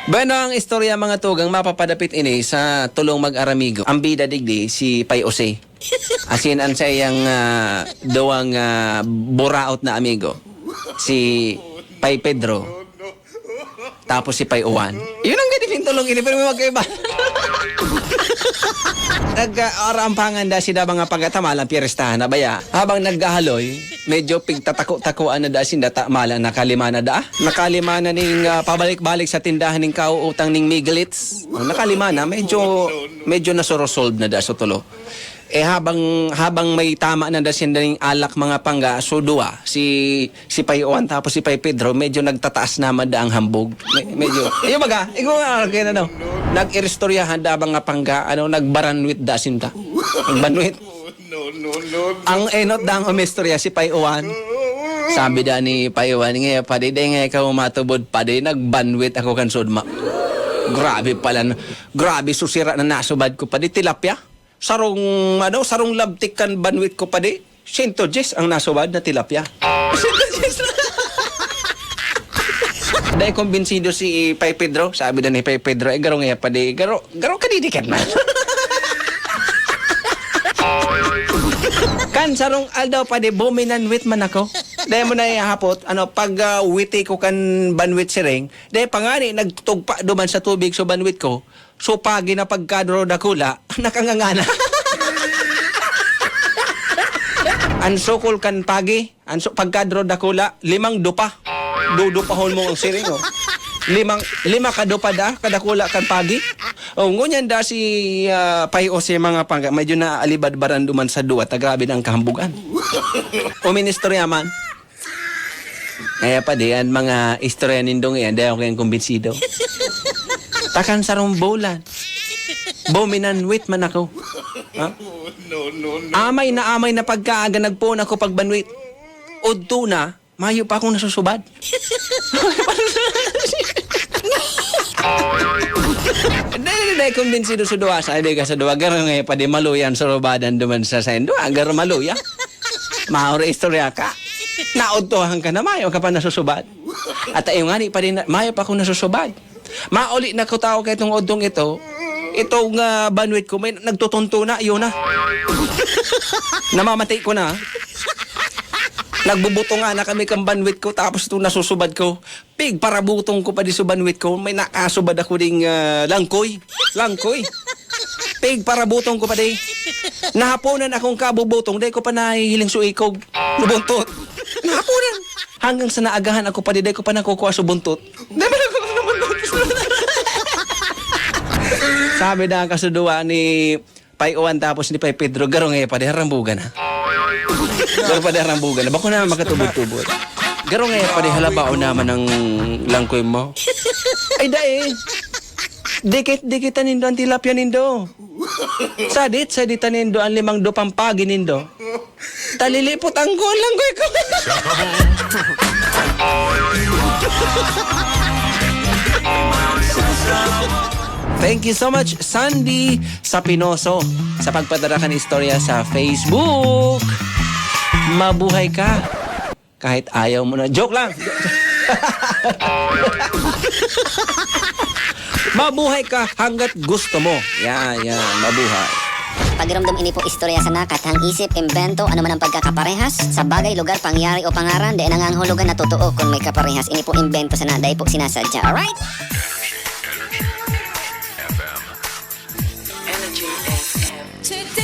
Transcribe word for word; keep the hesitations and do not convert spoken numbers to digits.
Bueno, ang istorya, mga tugang, mapapadapit ini sa tulong mag-aramigo. Ang bida digdi, si Pay Jose. Asin an saiyang, ah, duwang, ah, buraot na amigo, si Pay Pedro, tapos si Pay Juan. Yun ang ganyan yung tulong ini, pero may magkaiba. Nag-, ah, arampangan da sila mga pagkatamalang piyeristahan na baya. Habang naghahaloy, medyo pigtatako-takoan na da sinda ta-, mala nakalima na da. Nakalima na ning, ah, pabalik-balik sa tindahan ning kauutang ning Miglets. Oh, nakalima na, medyo, medyo nasoresolve na da sa tulo. Eh, habang, habang may tama na da sinda ning alak mga pangga, so duwa, si, si Pay Juan tapos si Pay Pedro, medyo nagtataas naman da ang hambog. Me-, medyo, yung baga, ikaw nga, kaya ano, nag-iristoryahan da mga pangga, ano, nagbaranwit da sinta. Nagbanwit. No, no, no, no. Ang enot dang umistorya si Pay Juan. Sabi da ni Pay Juan, "Nga, padi, di nga ikaw matubod, padi, nagbanwit ako kan sudma." Grabe pala, na-, grabe susira na nasubad ko, padi, tilapia. Sarong, ano, sarong labtik kan banwit ko, padi. Sento dyes ang nasubad na tilapia. Sento dyes. Dai kumbinsido si Pay Pedro. Sabi na ni Pay Pedro, "Eh, garo nga, padi, garo, garo ka didikat na." Kan sarong aldaw pa di, buminanwit man ako. Dai mo na ihapot, ano, pag, ah, witi ko kan banwit siring, dai pa ngani, nagtugpa duman sa tubig so banwit ko. So, pagi na pagkadro dakula, nakangangana. An sukol kan pagi, an su-, pagkadro dakula, limang dupa. Dudupahon mo ang siring, oh. Limang, lima ka dupa da, kadakula kan pagi. Oh, ngunyan da si, ah, Pay Jose mga pangga, medyo naalibadbaran duman sa duwa, ta grabe na ang kahambugan. Uministorya man. Kaya pa di, an mga istorya nindong iyan, di ako kayang kumbinsido. Takan sarong bulan, buminanwit man ako. Ha? No, no, no. Amay na amay na pagkaaga, nagpoon ako pagbanwit. Udto na, mayo pa akong nasusubad. Dai, dai, dai, kumbinsido sa duwa. Sabi ka sa duwa, "Garo nga, padi, maluya an surubadan duman sa saindo. Ah, garo maluya. Mauri istorya ka. Naudtohan ka na, mayo ka pa nasusubad." At ayun nga ni, padi, na, mayo pa akong nasusubad. Mauli na ko tao kay itong udtong ito. Itong, ah, banwit ko, may nagtutunto na, yun na. Namamati ko na. Nagbubutungan na kami kan banwit ko, tapos itong nasusubad ko. Pigparabutong ko pa di sa banwit ko, may nakasubad ako ding, ah, langkoy. Langkoy. Pigparabutong ko pa di. Nahaponan akong kabubutong, dai ko pa nahihiling sa ikog. Nabuntot. Nahaponan. Hanggang sa naagahan ako pa di, dai ko pa nakukuha sa buntot. Dai pa nakukuha sa buntot. Sabi na ang kasuduan ni Pay Juan tapos ni Pay Pedro, "Garo nga, padi, harambugan na. Garo, padi, harambugan na. Bako na makatubod-tubod. Garo nga, padi, halabaon naman ang langkoy mo." Ay, dai. Dikit-dikitan nindo ang tilapia nindo. Sadit-saditan nindo ang limang dupang pagi nindo. Talilipot ang kuwan lang ko ikaw. Thank you so much, Sandy Sapinoso, sa pagpadara kan istorya sa Facebook. Mabuhay ka kahit ayaw mo na. Joke lang! Mabuhay ka hanggat gusto mo. Yan, yan. Mabuhay. Pagiramdom, ini po istorya sana, kathang isip, imbento, ano man ang pagkakaparehas sa bagay, lugar, pangyayari o pangaran, dai nangangahulugan na totoo kun may kaparehas. Ini po imbento sana, dai po sinasadya. Alright? Energy F M. Energy F M.